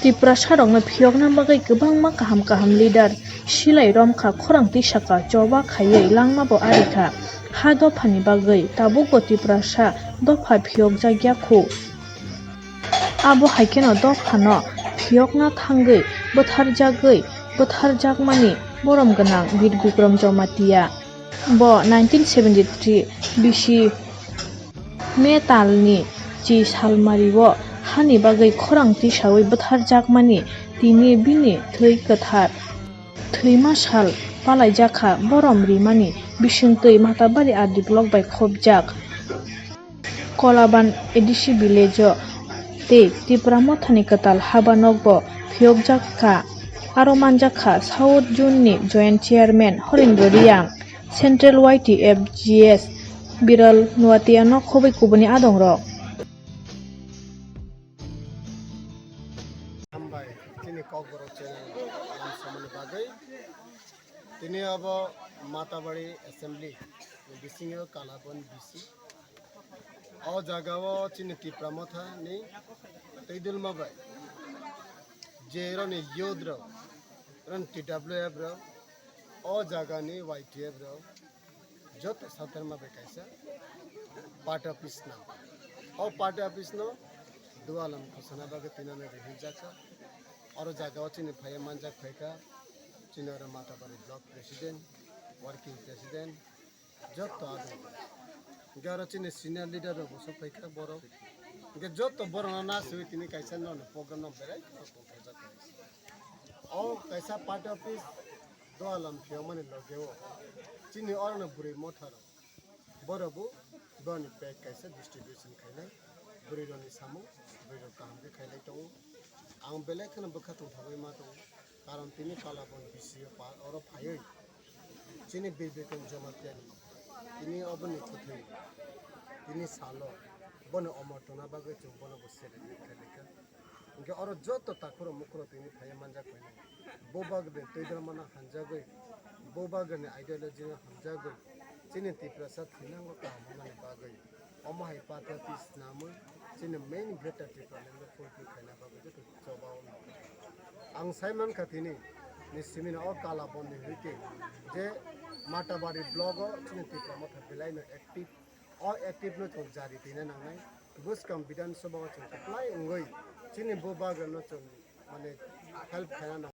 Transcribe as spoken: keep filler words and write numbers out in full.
Tiprasarokno phiyokna bagwi kwbangma kaham kaham leader silai romkha, khorang tisakha, choba khaiwi langmabo arikha. Ha dophani bagwi tabukbo Tiprasa dopha phiyokjakya khu. Abo hai kheno dophano phiyokna thangwi bwtharjagwi bwtharjakmani borom gwnang Bir Bikram Jamatia. Bo nineteen seventy-three bisi May talni chi salmario hani bagwi khorang tisawi bwtharjakmani tini bini thwi kwthar thwima sal palaijakha. Borom rimani bisingtwi Matabari R D block bai khopjak Kolaban A D C village-o tei Tipra Mothani kwtal haba nokbo phiyokjakha. Aro manjakha South Zone-ni Joint Chairman Horendra Reang, Central Y T F G S Biral Nuatia no khobwi kubuni adongrok. Hambai, chini Kokborok channel lam samani bagwi. Tini abo Matabari Assembly bisingo Kalabon B C. O jagao chini Tipra Motha ni twi dulma bai je roni youth rok, roni T W F rok, o jagani Y T F rok, joto satarma bai kaisa party office nang. O party office no dualam khosana bagwi tinani rihirjakha. Oro jagao chini phaiya manjak phaikha, chini oro Matabari block president, working president, joto abo. Hingke oro chini senior leader rok bo sok phaikha borok. Hingke joto borok no naswi tini kaisa nono program no berai kheno tongthokjak. O kaisa party office dualam phiyokmani logeo chini oro no bwrwi motha rok. Borok bo boni bag kaisa distribution khainai, bwrwi rokni samung, bwrwi rok kaham khe khainai tongo. Ang belai kheno bwkha tongthogwi ma tongo, karon tini Kalabon B C O pa-, oro phaiwi chini Bir Bikram Jamatia ni tini oboni kwthwi tini salo bono omor tongna bagwi chwng bono bo seleng khainai kha. Hingke oro joto takhurok mukhurok tini phaiya manjak phainai. Bo bagwi twi dharmano hamjagwi, bo bagwini ideology no hamjagwi, chini Tiprasa thwinango kaham hwnani bagwi. Omo hai party office swnamwi chini main Greater Tipraland no fulfill khaina bagwi joto choba o. Ang sai mankha tini ni simino o Kalabon ni hwike je Matabari block o chini Tipra Motha belai no active. O active no chwng jari twina nangnai. Bwskang Bidhan Sabha o chwng kwplai wngwi chini bo bagra no chwng mane help khaina nangnai.